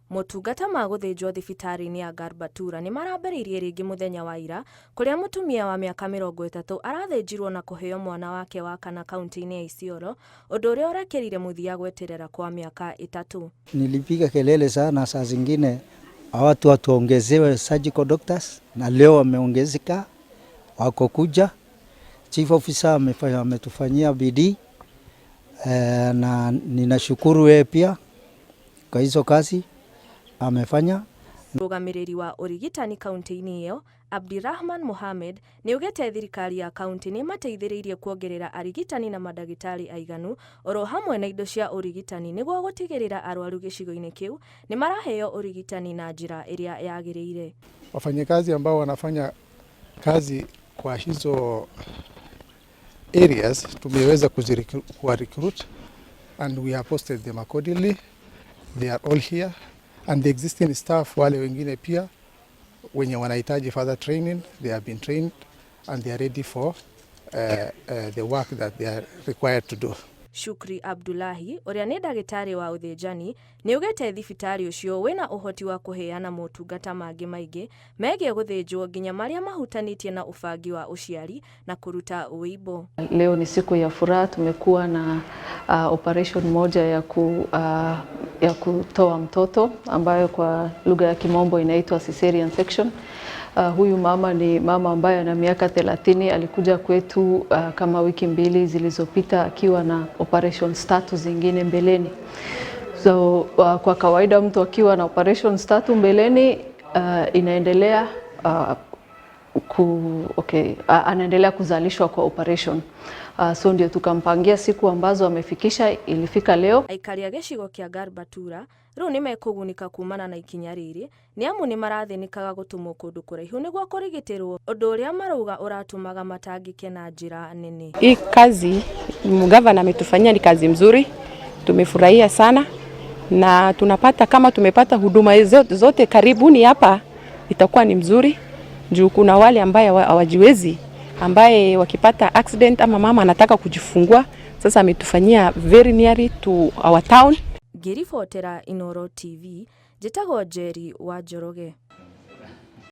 Motungata ma gũthĩnjwo thibitarĩ-inĩ ya Garbatura nĩ marambĩrĩirie rĩngĩ mũthenya wa ira, kũrĩa mũtumia wa mĩaka 30 arathĩnjirwo na kũheo mwana wake wa kana kaunti-inĩ ya Isiolo, ũndũ ũrĩa ũrekĩrire mũthia gweterera kwa mĩaka 3. Nilipiga kelele sana, saa zingine watu watuongezewe surgical doctors, na leo wameongezeka, wako kuja. Chief officer ametufanyia bidii na ninashukuru yeye pia kwa hizo kazi amefanya. Mũrũgamĩrĩri wa ũrigitani kaunti-inĩ ĩyo Abdirahman Mohamed nĩ augĩte thirikari ya kaunti nĩ ĩmateithĩrĩirie kuongerera arigitani na mandagĩtarĩ aiganu oro hamwe na indo cia ũrigitani nĩguo gũtigĩrĩra arwaru gĩcigo-inĩ kĩu nĩ maraheo ũrigitani na njĩra ĩrĩa yagĩrĩire. Wafanyakazi ambao wanafanya kazi kwa hizo areas tumeweza kuwa recruit and we have posted them accordingly. They are all here and the existing staff, wale wengine pia wenye wanahitaji further training, they have been trained and they are ready for the work that they are required to do. Shukri Abdullahi ũrĩa nĩ ndagĩtarĩ wa ũthĩnjani nĩ augĩte thibitarĩ ũcio wĩna ũhoti wa kũheana motungata mangĩ maingĩ megiĩ gũthĩnjwo nginya marĩa mahutanĩtie na ũbangi wa ũciari na kũruta ũimbo. Leo ni siku ya furaha, tumekuwa na operation moja ya kutoa mtoto ambayo kwa lugha ya Kimombo inaitwa cesarean section. Huyu mama ni mama ambaye ana miaka 30, alikuja kwetu kama wiki 2 zilizopita akiwa na operations 3 zingine mbeleni. So kwa kawaida mtu akiwa na operations 3 mbeleni inaendelea anaendelea kuzalishwa kwa operation. So ndio tukampangia siku ambazo amefikisha, ilifika leo. Aikari a gĩcigo kĩa Garbatura rĩu nĩ mekũgunĩka kumana na ikinya rĩrĩ nĩ amu nĩ marathĩnĩkaga gũtũmwo kũndũ kũraihu nĩguo kũrigitĩrwo, ũndũ ũrĩa marauga ũratũmaga matangĩke na njĩra nene. Hii kazi gavana ametufanyia ni kazi mzuri, tumefurahia sana na tunapata kama tumepata huduma zote karibuni hapa itakuwa ni mzuri, juu kuna wale ambaye hawajiwezi, ambaye wakipata accident ama mama anataka kujifungua, sasa ametufanyia very near to our town. Ngĩribotera Inooro TV, njĩtagwo Njeri wa Njoroge.